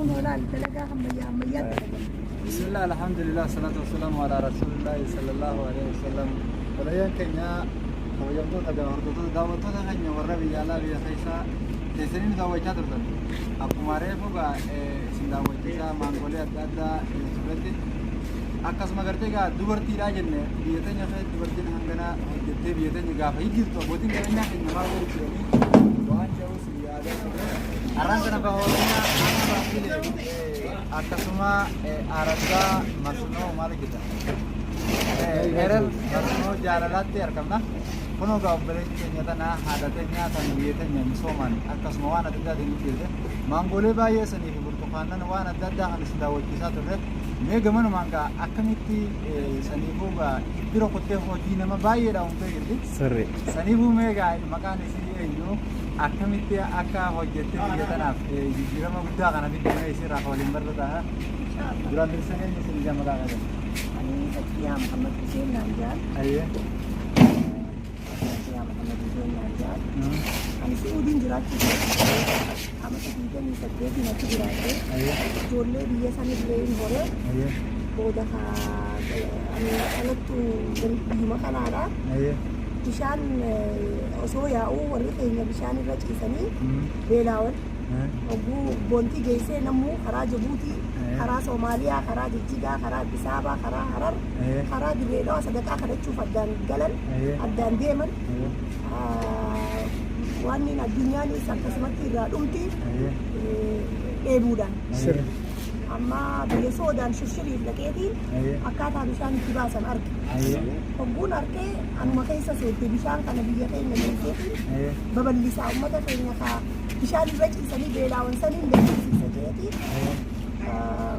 Kunoo laal dalagaa ammayyaa ammayyaa dalagan. Bismillah, alhamdulillah, salatu wassalamu ala rasulillahi sallallahu alaihi wasallam. Obboleeyyan keenya kabajamtoota fi hordoftoota daawwattoota keenya warra biyya alaa biyya keessaa teessanii nu daawwachaa turtan. Akkuma reefu gaa isin daawwachiisaa maangolee adda addaa turretti akkasuma gartee gaa dubartiidhaa jenne biyya teenya keessatti dubartiin hangana hojjettee biyya teenya gaafa jijjiirtu abbootiin qabeenyaa keenya maal godhu jiranii waan jedhus yaadaa turre. Har'aan kana baha Oromiyaa aanaa Baabbilee akkasuma araddaa masnoo maal jedha erer masnoo jaalalaatti argamna. Kunoo gaa obboleettii keenya tana haadha teenya tan biyya teenya misoomaan akkasuma waan adda addaatiin jijjiirte maangoolee baay'ee sanii fi burtukaannan waan adda addaa kan isin daawwachiisaa turre. Mee gamanumaan gaa akkamitti saniifuu gaa bira kuttee hojii nama baay'eedha uumtee jirti. Sirri. Saniifuu mee gaa maqaan isii eenyu akkamitti akka hojjettee biyya tanaaf jijjiirama guddaa kana fidde mee isirraa kan waliin barru ta'a. Duraan dursanii eenyu isin ijaa maqaa qaban? Ani Fathiyaa Muhammad Hussein naan jedhan. Ayyee. Fathiyaa Muhammad Hussein naan jedhan. Ani Su'uudiin jiraachuu amata 28 achi jiraadhe. Ayyee. Ijoollee biyya sanillee hin horee Ayyee. booda ani dhalattu biyyuma kanaadha. Ayyee. Bishaan osoo yaa'uu warri keenya bishaan irra ciisanii beelaawan. Hogguu boontii geessee namuu karaa Jabuutii, karaa Soomaaliyaa, karaa Jijjigaa, karaa Addis Ababaa, karaa Harar, karaa Dirree Dhawaa sadaqaa kadhachuuf addaan galan, addaan deeman. Waan addunyaanis akkasumatti irraa dhumti dheebuudhaan. Amma biyya Soodaan shirshiriif dhaqeetiin akkaataa bishaan itti baasan arge. Hogguun arkee anuma keessa seette bishaan kana biyya keenya geesseetiin babal'isaa uummata keenya kaa bishaan irra ciisanii beelaawan saniin beeksisiisa jeetiin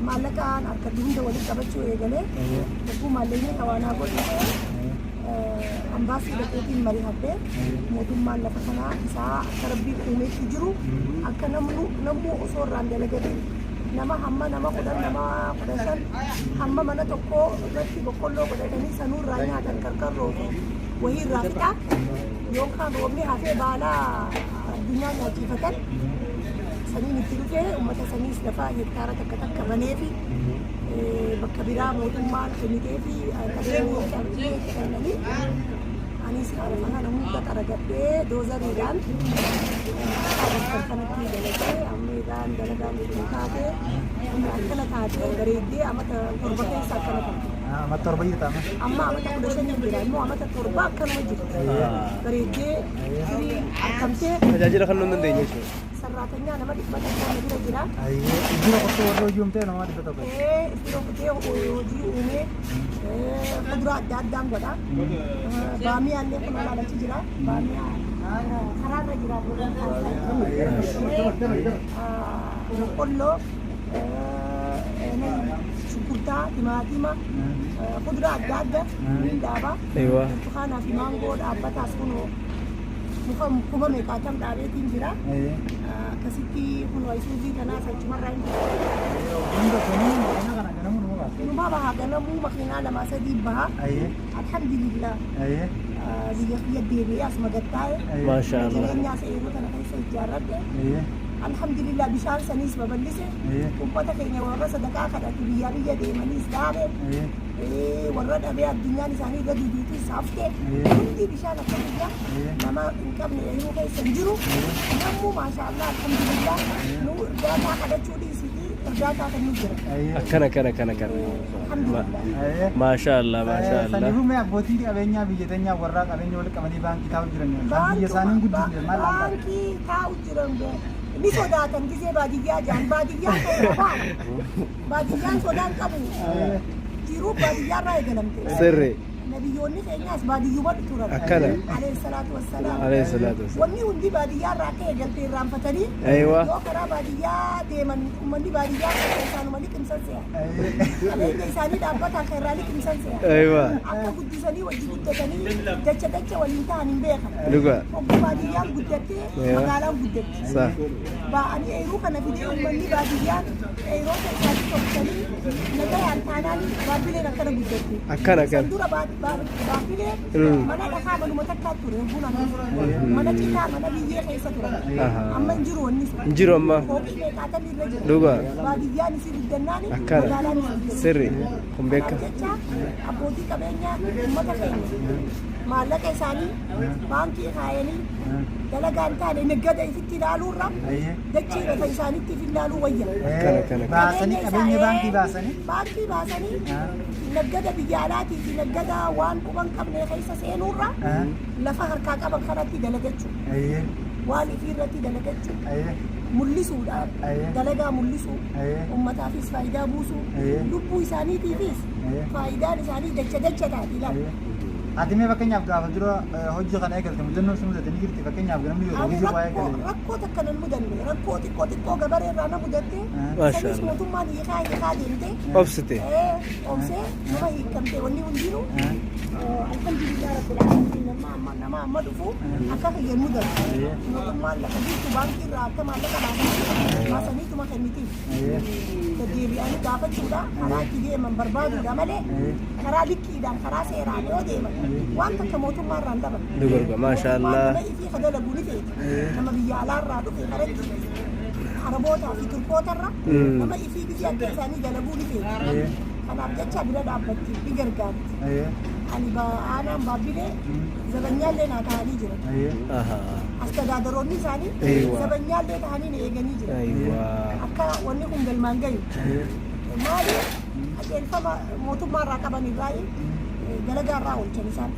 maallaqaan harkatti hunda walitti qabachuu eegalee hogguu maallaqni tawaanaa godhu ta'e ambaasii dhaqeetiin mari'adhee mootummaan lafa kanaa isaa akka rabbiin uumeetti jiru akka namnu osoo irraan dalagatin nama hamma nama 10 nama 15 hamma mana tokkoo irratti boqqolloo godhatanii sanuu irraa nyaatan qarqarroo fi wayii irraa fixa yookaan roobni hafee baalaa addunyaa nyaachifatan saniin itti dhufee uummata saniis lafa hektaara takka takka banee fi bakka biraa mootummaan kennitee fi qabeenya kennanii anis lafa kana hunda xaragadhee doozariidhaan bakka kanatti dalagee amma irraan dalagaan kun taate amma akkana taate bareeddee amata 7 keessa akkana taate. Amma 7 jirta amma. Amma amata 15 jira immoo amata 7 akkanuma jirti. Bareeddee firii argamtee. Tajaajila kennuu hin dandeenye jechuudha. Sarraatanyaa nama 100 na bira jira. Ayyee iddoo qottee warra hojii uumtee nama 100. Iddoo kutee hojii uumee kuduraa adda addaan godha. Baamiyaan illee kun olaanachi jira. Baamiyaa karaarra jira. Boqqolloo, shunkurtaa, timaatima, kuduraa adda adda ni dhaaba. Burtukaanaa fi maangoo dhaabbataas kunoo muka kuma meeqaatam dhaabeetiin jira. Akkasitti kunoo isuuzii kanaas achumarraa hin Hunda kunii makiina kana ganamuu numa baasa. Numa baha ganamuu makiinaa lama sadii baha. Alhamdulillah. Biyya kiyya deebi'ee asuma gattaa'e. Maasha Allah. Jireenyaa seeruu tana keessa ijaarradhe. Alhamdulillah bishaan saniis babal'ise. Ummata keenya warra sadaqaa kadhatu biyyaa biyya deemaniis dhaabe. Warra dhabee addunyaan isaanii irra duduutis hafte. Hundi bishaan akka biyya nama hin qabne yeroo keessa hin jiru. Namuu maashaallah alhamdulillah nu irdaataa kadhachuu dhiisitii irdaataa kennuu jira. Akkana akkana akkana akkana. Alhamdulillah. Maasha Allah maasha Allah. Saniifuu mee abbootii qabeenyaa biyya teenyaa warraa qabeenya walitti qabanii baankii taa'u jiran kan biyya isaanii hin guddifne maal laata? Baankii taa'u jiran ni sodaatan gisee baadiyyaa jaan baadiyyaan sodaa baadiyyaan sodaan qabu jiruu baadiyyaa irraa eegalamte. Sirri. Nabiyyoonni keenyaas baadiyyuma turan. Akkana. Alayhi salaatu wassalaam. Alayhi salaatu wassalaam. Wanni hundi baadiyyaa irraa akka eegalte irraanfatanii Aywa. yoo karaa baadiyyaa deeman uummanni baadiyyaa keessa isaanuma liqimsan se'a. Qabeenya isaanii dhaabbata akka irraa liqimsan se'a. Aywa. Akka guddisanii wajji guddatanii dacha dacha waliin ta'an hin beekan. Dhugaa. Obbo baadiyyaan guddattee Aywa. magaalaan guddatti. Sa. Ba'anii eeruu kana fidee uummanni baadiyyaan eeroota isaanii tolchanii nagayaan taanaan baabbileen akkana guddatti. Akkana akkana. San dura Baabbilee mana dhakaa manuma takkaa ture buna mana citaa mana biyyee keessa turan. Amma hin jiru wanni sun. Hin jiru amma. Fooqii meeqaatamii irra jira. Dhugaa. Baadiyyaan isii guddannaan Akkana. magaalaan isii guddannaan. Sirri. Kun beeka. Jecha abbootii qabeenyaa uummata keenya maallaqa isaanii baankii kaayanii dalagaa hin taane naggada ifitti ilaaluurra dachee lafa isaaniitti if ilaaluu wayya. Akkana akkana. Baasanii qabeenya baankii baasanii. Baankii baasanii naggada biyya alaatii fi naggada waan quban qabne keessa seenuurra lafa harkaa qaban kanatti dalagachuu waan ifii irratti dalagachuu mul'isuudhaan dalagaa mul'isuu ummataafis faayidaa buusuu lubbuu isaaniitiifis faayidaan isaanii dacha dacha taati ilaala. Ati mee fakkeenyaaf gaafa dura hojii kana eegalte mudannoon si mudate ni jirti fakkeenyaaf namni yoo hojii waa eegale. Rakkoo takka nan mudanne, rakkoo xiqqoo xiqqoo gabaree irraa na mudatte. Maasha Sanis Allah. mootummaan hiikaa hiikaa deemte. Obsite. Obsee nama hiikamte wanni hundinuu. Alhamdulillah rabbil alamin, nama amma nama amma dhufu akka kiyya mudatu. Mootummaan lafa jirtu baankii irraa akka maallaqa baasanii baasaniituma kennitiif. Deddeebi'anii gaafachuudha, karaa itti deeman barbaaduudha malee karaa liqqiidhaan karaa seeraan yoo deeman waan takka mootummaa irraa hin dhaban. Dhuga, maasha Allah. Nama ifii ka dalagu ni feeti. Nama biyya alaarraa dhufe karatti Arabootaa fi Turkootarra nama ifii biyya akka isaanii dalaguu ni feeti. Kanaaf jecha bira dhaabbatti ni gargaarti. Ani aanaan Baabbilee zabanyaallee naa ta'anii jiran. Astadaadaroonni isaanii zabanyaallee ta'anii na eeganii jiran. Akka wanni kun galmaan gayu. Maali, qajeelfama mootummaa irraa qaban irraa dalagaa irraa oolchan isaan.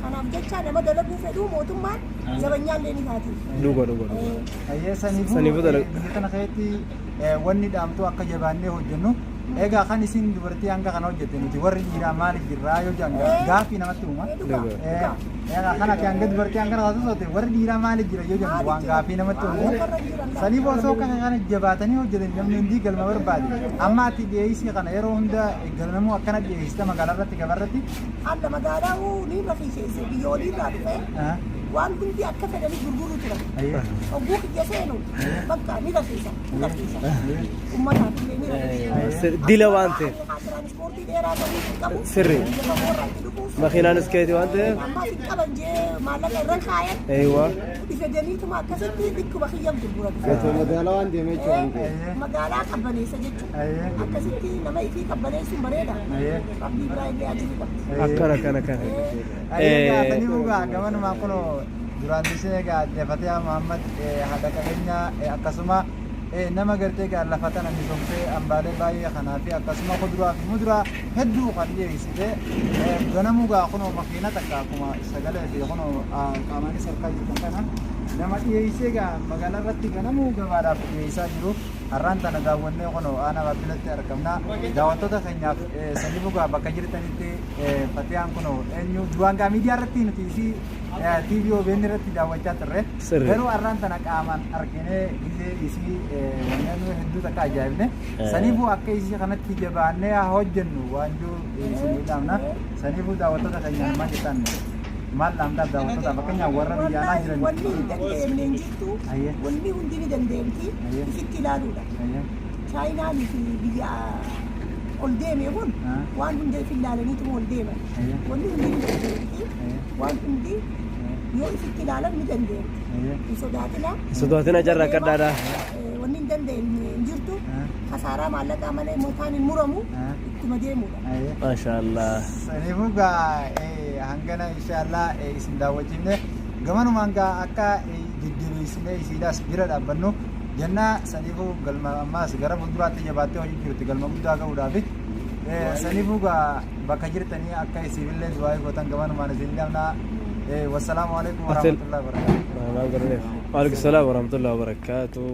Kanaaf jecha nama dalaguu fedhuu mootummaan zabanyaallee ni taatiif. Dhuga dhuga dhuga. Ayyee, saniifuu Saniifuu biyya tana keessatti wanni dhaamtu akka jabaannee hojjennu. Egaa kan isin dubartii hanga kana hojjette nuti warri dhiiraa maaliif jirraa yoo jedhan gaaffii namatti uuma. Dhugaa. Dhugaa. Egaa kan ati hanga dubartii hanga kana taate warri dhiiraa maaliif jira yoo jedhan waan gaaffii namatti uumu. Saniif osoo kana kana jabaatanii hojjetan namni hundi galma barbaade. Amma ati dhiyeessii kana yeroo hunda galmamuu akkana dhiyeessita magaalaa irratti, gabaa irratti. Alla magaalaa ni rafiiseesse, biyya oliirraa dhufee waan hundi akka fedhanii gurguruu turan. Hogguu kiyya seenu bakka ni rafiisa, ni rafiisa. Ummataaf illee ni rafiisa. Dila waan ta'eef. Tiraanispoortii dheeraa ta'uu hin qabu. Sirri. Biyya fagoorraa itti dhufuuf. Makiinaanis keeti waan ta'eef. Ammaas hin qaban jee maallaqa irra kaayan. Ifa akkasitti dhikkuma kiyyan gurguratu. Magaalaa waan deemee jechuudha. Magaalaa qabbaneessa jechuudha. Akkasitti nama ifii qabbaneessuun bareeda. Rabbii biraa illee ajiri qabdi. Akkana akkana akkana. Ayyee, bugaa gamanumaan kun duraan dursee egaa Fatee Muhammad haadha qabeenyaa akkasuma nama gartee egaa lafa tana misoomsee hambaalee baay'ee kanaa fi akkasuma kuduraa fi muduraa hedduu kan dhiyeessite ganamuu gaa kunoo makiina takka akkuma sagalee fi kunoo qaamaanis harkaa jirtan kana nama dhiyeessee egaa magaalaa irratti ganamuu gabaadhaaf dhiyeessaa jiru. Har'aan tana daawwannee kunoo aanaa Baabbilatti argamna. Daawwattoota keenyaaf sanyii bugaa bakka jirtanitti Fatiyaan kunoo eenyu duraan gaa miidiyaa irratti nuti isii TV OBN irratti daawwachaa turre. Sirri. Garuu har'aan tana qaamaan arginee gisee isii wanneen hedduu takka ajaa'ibne. Saniifuu akka isii kanatti jabaannee haa hojjennu waan jiru isinii dhaamna. Saniifuu daawwattoota keenyaan maal jettan, maal dhaamtaaf daawwattoota fakkeenyaaf warra biyya alaa jiran? Wanni hin danda'amne hin jirtu. Wanni hundi ni danda'amti. Ifitti ilaaluudha. Chaayinaan fi biyya ol deeme kun waan hunda if ilaalaniituma ol deeman. Wanni hundi ni danda'amti. Waan hundi yoo ifitti ilaalan ni danda'amti. Hin sodaatina. Hin sodaatina, jarra kadhaadha. Wanni hin danda'amne hin jirtu. Kasaaraa maallaqaa malee mootaan hin muramu, ittuma deemudha. Maasha Allah. Saniifuu gaa hangana inshaallah isin daawwachiifne gamanumaan gaa akka jajjabeessinee isiidhaas bira dhaabbannu jennaa. Saniifuu galma ammaas gara fuulduraatti jabaattee hojii jirti galma guddaa ga'uudhaafi. Saniifuu gaa bakka jirtanii akka isiifillee du'aa gootan gamanumaan isin dhaamna. Wassalaamu alaikum warahmatullahi wabarakatuh. Waalaikum salaam warahmatullahi wabarakatuh.